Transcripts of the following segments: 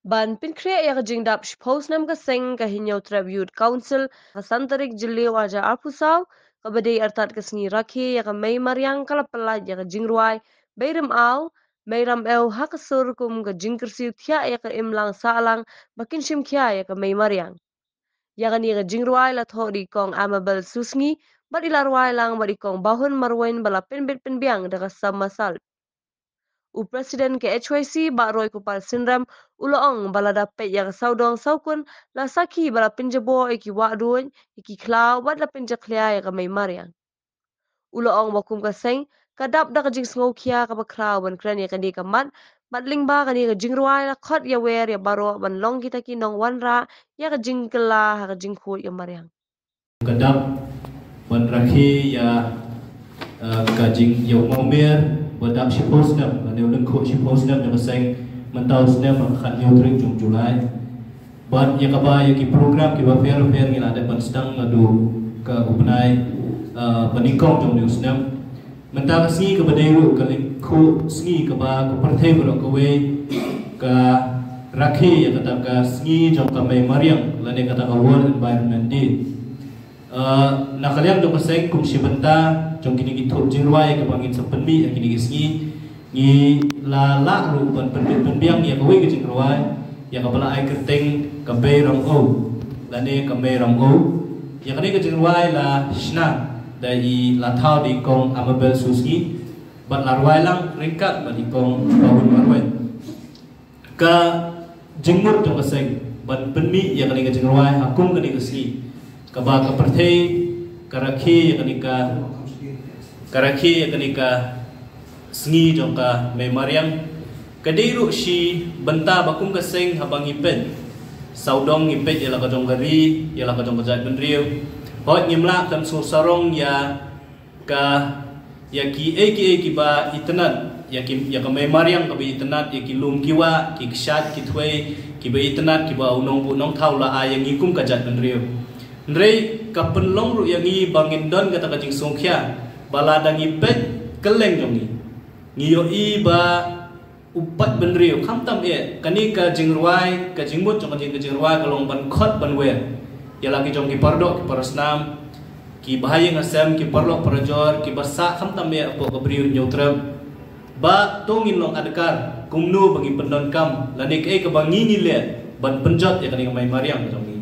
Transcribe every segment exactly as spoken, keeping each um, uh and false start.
Ban pynkhreh ïa ka jingdap shiphew snem ka seng, ka Hynñiewtrep Youth Council, ka san tarik Jylliew arhajar arphew saw, kaba dei artat ka sngi rakhe ïa ka Mei Mariang, ka la pyllait ïa ka jingrwai Bei Rymaw, Mei Ramew ha ka sur kum ka jingkyrsiew thiah ïa ka imlang sahlang ba kin shim khia ïa ka Mei Mariang. Ïa kane ka jingrwai la thoh da i Kong Amabel Susngi bad i la rwai lang bad i Kong Bahun Marwein ba la pynbit pynbiang da ka Samma Salt. U President ka H Y C, Bah Roy Kupar Synrem, u la ong ba lada peit ïa ka sawdong sawkun, la sakhi ba la pynjaboh ïa ki wahduid, ïa ki khlaw bad la pynjakhlia ïa ka Mei Mariang. U la ong ba kum ka seng, ka dap da ka jingsngewkhia kaba khraw ban kren ïa kane ka mat, bad lyngba kane ka jingrwai la khot ïawer ïa baroh ban long kita ki nongwanrah ïa ka jingkylla ha ka jingkhuid ïa mariang. Ka dap ban rakhe ïa, eh, ka jingïoh mawmer ba dap shiphew snem, lane u lyngkhuh shiphew snem jong ka seng, mynta u snem ha ka khathynñiew tarik jong July. Bad ïa kaba ïa ki program kiba pher pher ngi la dep ban sdang naduh ka u bnai, eh, ba nyngkong jong une u snem. Mynta ka sngi kaba dei ruh ka lyngkhuh sngi kaba ka pyrthei baroh kawei ka rakhe ïa kata ka sngi jong ka Mei Mariang, lane kata ka World Environment Day. Eh, na ka liang jong ka seng, kum shi bynta jong kine ki thup jingrwai kaba ngin sa pynmih ha kine ki sngi, ngi la lah ruh ban pynbit pynbiang ïa kawei ka jingrwai ïa kaba la ai kyrteng ka Bei Ramew, lane ka Mei Ramew. Ïa kane ka jingrwai la shna da i, la thaw da i Kong Amabel Susngi bad la rwai lang ryngkat bad i Kong Bahun Marwein. Ka jingmut jong ka seng ban pynmih ïa kane ka jingrwai ha kum kane ka sngi kaba ka pyrthei ka rakhe ïa kane ka, ka rakhe ïa kane ka sngi jong ka Mei Mariang. Ka dei ruh shi bynta ba kum ka seng haba ngi peit sawdong, ngi peit ïa la ka jong ka ri, ïa la ka jong ka jaitbynriew, hooid ngim lah ban shu sarong ïa ka, ïa kiei kiei kiba itynnad, ïa ki, ïa ka Mei Mariang kaba itynnad, ïa ki lum ki wah, ki kshaid ki thwei kiba itynnad, kiba u nongbuh nongthaw la ai ïa ngi kum ka jaitbynriew. Hynrei ka pynlong ruh ïa ngi ba ngin don kata ka jingsngewkhia ba lada ngi peit kylleng jong ngi, ngi ïohi ba u paidbynriew, khamtam eh kane ka jingrwai, ka jingmut jong kane ka jingrwai ka long ban khot ban wer ïa la ki jong ki paradoh ki parasnam, ki bahaïing hasem, ki paralok parajor kiba sah khamtam eh hapoh ka Ri Hynñiewtrep, ba to ngin long adkar kumno ba ngi pyndonkam lane kaei kaba ngi ngi leh ban pynjot ïa kane ka Mei Mariang ka jong ngi.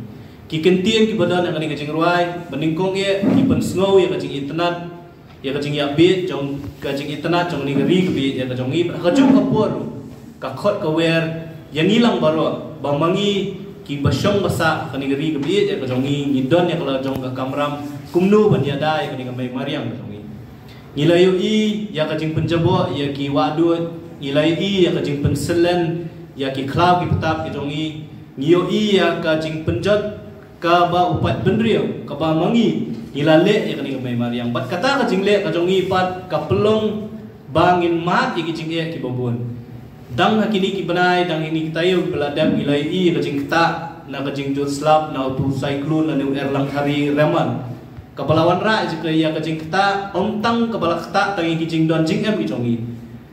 Ki kyntien kiba don ha kane ka jingrwai, ba nyngkong eh ki pynsngew ïa ka jingitynnad, ïa ka jingïabit jong, ka jingitynnad jong kane ka ri ka bit ïa ka jong ngi. Ha kajuh ka por ruh ka khot ka wer ïa ngi lang baroh ba ma ngi kiba shong ba sah ha kane ka ri ka bit ïa ka jong ngi, ngi don ïa ka la jong ka kamram kumno ban ïada ïa kane ka Mei Mariang ka jong ngi. Ngi la ïohi ïa ka jingpynjaboh ïa ki wahduid, ngi la ïohi ïa ka jingpynsyllem ïa ki khlaw ki btap ki jong ngi, ngi ïohi ïa ka jingpynjot kaba u paidbynriew, kaba ma ngi ngi la leh ïa kane ka Mei Mariang. Bad kata ka jingleh ka jong ngi pat ka pynlong ba ngin mad ïa ki jingeh kiba bun. Dang ha kine ki bnai, dang ha kine ki taïew kiba la dep ngi la ïohi ïa ka jingktah na ka jingjur slap na utu u cyclone lane u Erlang Hari Reman, kaba la wanrah ïa ka jingktah, ym tang kaba la ktah tang ïa ki jingdon jingem ki jong ngi,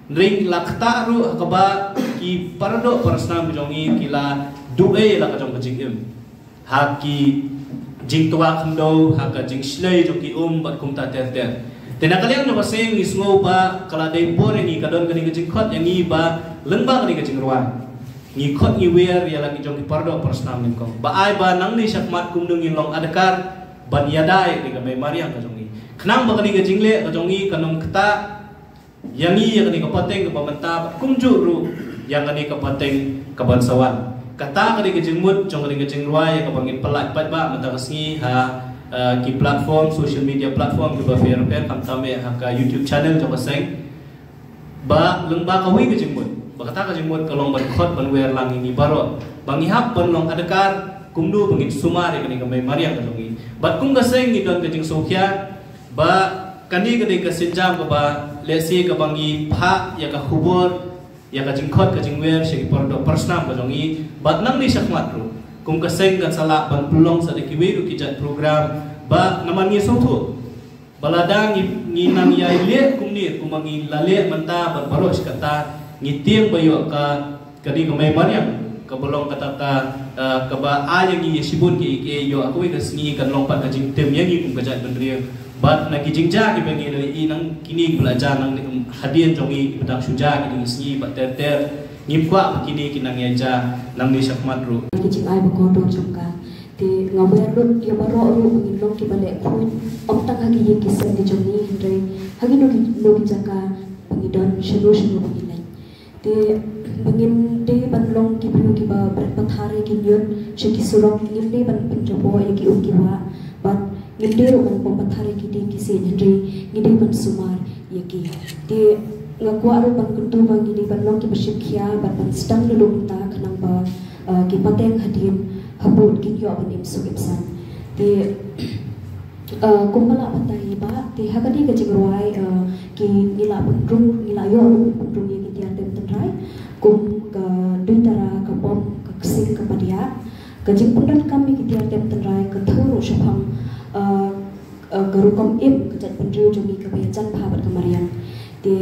hynrei la ktah ruh ha kaba ki paradoh parasnam ki jong ngi ki la duh ei ïa la ka jong ka jingim ha ki jingtwa khyndew, ha ka jingshlei jong ki um bad kumta ter ter. Te na ka liang jong ka seng ngi sngew ba ka la dei por ïa ngi, ka don kane ka jingkhot ïa ngi ba lyngba kane ka jingrwai ngi khot ngi wer ïa la ki jong ki paradoh parasnam nyngkong ba ai ba nangne shakhmat kumno ngin long adkar ban ïada ïa kane ka Mei Mariang ka jong ngi, khnang ba kane ka jingleh ka jong ngi kan ym ktah ïa ngi ïa kane ka pateng kaba mynta, kumjuh ruh ïa kane ka pateng kaban sa wan. Kata kane ka jingmut jong kane ka jingrwai ïa kaba ngin pyllait paidbah mynta ka sngi ha, eh, ki platform, social media platform kiba pher pher, khamtam eh ha ka YouTube channel jong ka seng. Ba lyngba kawei ka jingmut, ba kata ka jingmut ka long ban khot ban wer lang ïa ngi baroh ba ngi hap ban long adkar kumno ba ngin sumar ïa kane ka Mei Mariang ka jong ngi. Bad kum ka seng ngi don ka jingsngewkhia ba kane ka dei ka sienjam kaba lehse kaba ngi phah ïa ka khubor, ïa ka jingkhot ka jingwer sha ki paradoh parasnam ka jong ngi. Bad nangne shakhmat ruh kum ka seng kan sa lah ban pynlong sa da kiwei ruh ki jait program ba namar ngi sngewthuh ba lada ngi, ngi nang ïai leh kumne kumba ngi la leh mynta bad baroh shi katta, ngi tieng ba ïoh ka, ka dei ka Mei Mariang. Kaba long kata ka, eh, kaba ai ïa ngi ïa shibun ki, ki ïoh ha kawei ka sngi kan long pat ka jingtim ïa ngi kum ka jaitbynriew. Bad na ki jingjia kiba ngi la ïohi nang kine kiba la jia nang, um, hadien jong ngi kiba dang shu jia kine ki sngi bad ter ter. Ngim kwah ba kine ki nang ïa jia nangne shakhmat ruh. Ki jingai ba kordor jong ka. Te nga wer lut ïa baroh ruh ba ngin long kiba leh khuid, ym tang ha ki ïing ki sem ki jong ngi hynrei ha kino kino ki jaka ba ngi don, shano shano ba ngi leit. Te ba ngin dei ban long ki briew kiba bret pathar ïa ki ñiut sha ki surok, ngim dei ban pynjaboh ïa ki um ki wah, bad ngim dei ruh ban pom pathar ïa ki dieng ki siej hynrei ngi dei ban sumar ïa ki. Te nga kwah ruh ban kyntu ba ngi dei ban long kiba shim khia bad ban sdang naduh mynta khnang ba, uh, ki pateng hadien hapoh kin ïoh ban im suk im san. Te, uh, kumba la batai ba, te ha kane ka jingrwai, uh, ki ngi la pynrung, ngi la ïoh ruh pynrung ïa ki tiar tem tynrai kum ka duitara, ka bom, ka ksing, ka padiah. Ka jingpyndonkam ïa ki tiar tem tynrai ka thew ruh shaphang, uh, uh, ka rukom im ka jaitbynriew jong ngi kaba ïajan bha bad ka mariang. Te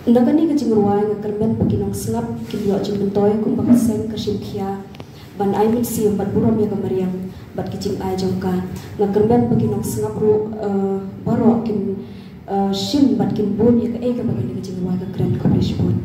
na kane ka jingrwai nga kyrmen ba ki nongsngap kin ïoh jingmyntoi kumba ka seng ka shim khia ban ai mynsiem bad burom ïa ka mariang bad ki jingai jong ka. Nga kyrmen ba ki nongsngap ruh, eh, baroh kin, eh, shim bad kin bun ïa kaei kaba kane ka jingrwai ka kren. Khublei shibun.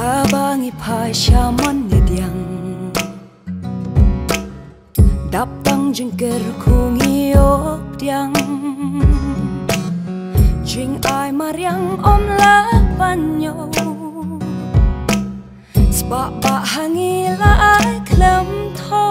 Haba ngi phai sha mon ne diang, dap tang jingker khung ïoh pdiang. Jingai mariang ym lah ban ïoh. Spah bah ha ngi la ai khlem tho.